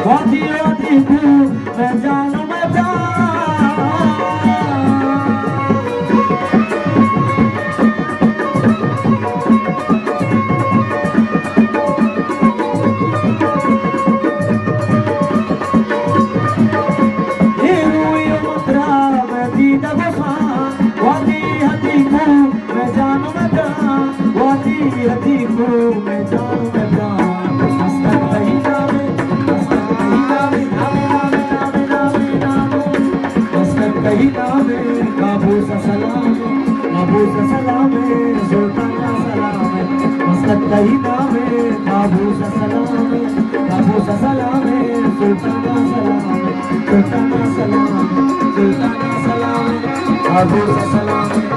وادی وادی کو میں جان میں جان۔ اے روی مترا میں دیدہ بسان، وادی ہدی کو میں جان میں جان، وادی ہدی کو میں جان میں جان۔ مسکت تئی نام، مسکت تئی نام، نام، نام، نام، نام، نام۔ مسکت تئی نام، قابوس سلام، قابوس سلام، سلطان سلام۔ مسکت تئی نام، قابوس سلام، قابوس سلام، سلطان سلام، سلطان سلام، سلطان سلام، قابوس سلام۔